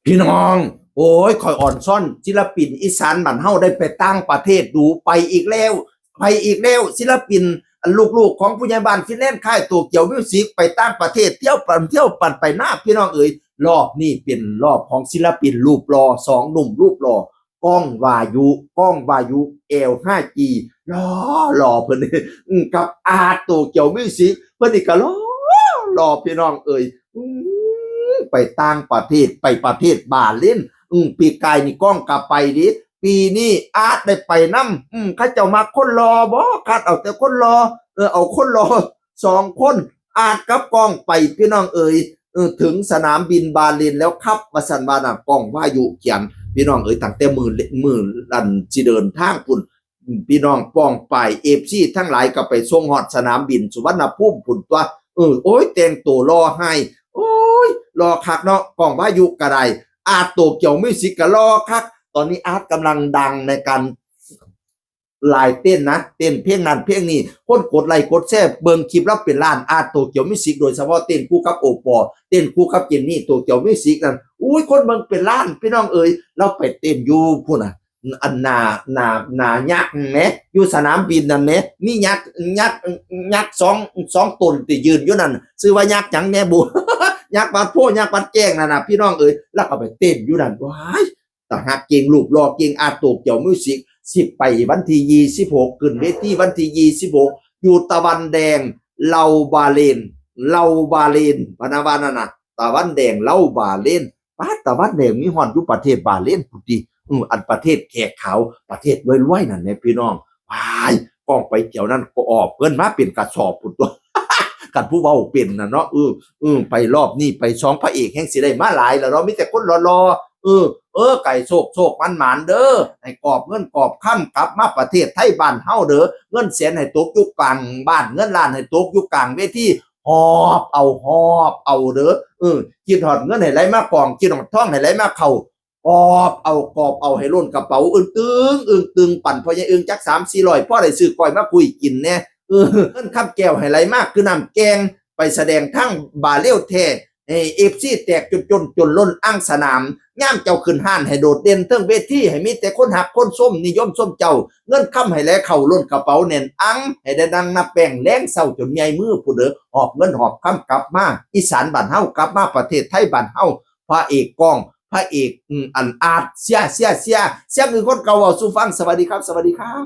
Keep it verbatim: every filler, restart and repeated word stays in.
พี่น้อง โอ้ย ข่อยอ่อนซ่อนศิลปินอีสานบ้านเฮาได้ไปต่างประเทศดู ไปอีกแล้ว ไปอีกแล้ว ศิลปินอันลูกๆของผู้ใหญ่บ้านฟินแลนด์ค่ายโตเกียวมิวสิก ไปต่างประเทศ เที่ยวปั่นเที่ยวปั่นไปหน้า พี่น้องเอ๋ย รอบนี้เป็นรอบของศิลปินรูปหล่อ สองหนุ่มรูปหล่อ ก้องวายุ ก้องวายุ แอล ห้าจี หล่อหล่อเพิ่น อืม กับอาร์ตโตเกียวมิวสิก เพิ่นนี่ก็หล่อหล่อ พี่น้องเอ๋ย อืม ไปต่างประเทศ ไปประเทศบาเลน อืม ปีกายนี่ก้องกลับไปดิ ปีนี้อาร์ตได้ไปนำ อืม เขาเจ้ามักคนหล่อบ่ คัดเอาแต่คนหล่อ เออ เอาคนหล่อ สองคน อาร์ตกับก้องไป พี่น้องเอ๋ย เออ ถึงสนามบินบาเลนแล้วครับ ว่าซั่นว่าน่ะ ก้องวายุเขียน พี่น้องเอ๋ย ตั้งแต่มื้อ มื้ออันสิเดินทางพุ้น อืม พี่น้องป้องปาย เอฟซี ทั้งหลายก็ไปส่งฮอดสนามบินสุวรรณภูมิพุ้นตั๊ว เออ โอ้ย แต่งตัวหล่อให้ โอ้ย หล่อคักเนาะ ก้องวายุก็ได้ อาร์ตโตเกียวมิวสิกก็หล่อคัก ตอนนี้อาร์ตกำลังดังในการไลฟ์เต้นนะ เต้นเพลงนั้นเพลงนี้ คนกดไลค์กดแชร์ เบิ่งคลิปลาวเป็นล้าน อาร์ตโตเกียวมิวสิก โดยเฉพาะเต้นคู่กับโอปอล์ เต้นคู่กับเจนนี่ โตเกียวมิวสิกนั่น อุ้ย คนเบิ่งเป็นล้าน พี่น้องเอ๋ย ลาวไปเต้นอยู่พุ้นน่ะ อันหน้า หน้า หน้ายักษ์แหม อยู่สนามบินนั่นแหม มียักษ์ ยักษ์ ยักษ์สอง สองตนที่ยืนอยู่นั่น ชื่อว่ายักษ์หยังแหน่บุ ยักษ์บาดโพธิ์ ยักษ์บาดแจ้งนั่นน่ะ พี่น้องเอ๋ย ลาวก็ไปเต้นอยู่นั่น ว้าย ตาฮักเก่ง รูปหล่อเก่ง อาร์ตโตเกียวมิวสิก สิไปวันที่ยี่สิบหก ขึ้นเวทีวันที่ยี่สิบหก อยู่ตะวันแดง ลาวบาเลน ลาวบาเลน พะนะว่านั่นน่ะ ตะวันแดง ลาวบาเลน ป๊าด ตะวันแดงมีฮอดอยู่ประเทศบาเลนพุ้นติ อือ อันประเทศแขกขาว ประเทศรวยๆนั่นแหละพี่น้อง ว้าย ก้องไปเที่ยวนั่นก็หอบเงินมาเป็นกระสอบพุ้นตั๊ว คันผู้เว้าเป็นน่ะเนาะ เออ เออ ไปรอบนี้ไปสองพระเอกแฮ่งสิได้มาหลายแล้วเนาะ มีแต่คนหล่อๆ เออ เออ ไก่โชคโชคมันหมานเด้อ ให้กอบเงินกอบคำกลับมาประเทศไทยบ้านเฮาเด้อ เงินแสนให้ตกอยู่กลางบ้าน เงินล้านให้ตกอยู่กลางเวที หอบเอา หอบเอาเด้อ เออ คิดฮอดเงินให้ไหลมากอง คิดฮอดทองให้ไหลมาเข้า กอบเอา กอบเอาให้ล้นกระเป๋า อึ้งตึง อึ้งตึง ปั่นพ่อใหญ่อึ้งจักสามสี่ร้อย พอได้ซื้อก้อยมาคุยกินแหน่ เออ เงินคำแก้วให้ไหลมากคือน้ำแกง ไปแสดงทั้งบาเลนแท้ ให้ เอฟซี แตกจนจนจนล้นอ่างสนาม ยามเจ้าขึ้นฮ้านให้โดดเด่นเทิงเวที ให้มีแต่คนฮักคนชมนิยมชมเจ้า เงินคำให้ไหลเข้าล้นกระเป๋าแน่นอัง ให้ได้นั่งนับแบงค์แลงเช้าจนใหญ่มือพุ้นเด้อ หอบเงินหอบคำกลับมา อีสานบ้านเฮากลับมาประเทศไทยบ้านเฮา พระเอกก้อง พระเอก อืม อันอาร์ต เสีย เสีย เสีย เสียงคือคนเก่าเว้าสู่ฟัง สวัสดีครับ สวัสดีครับ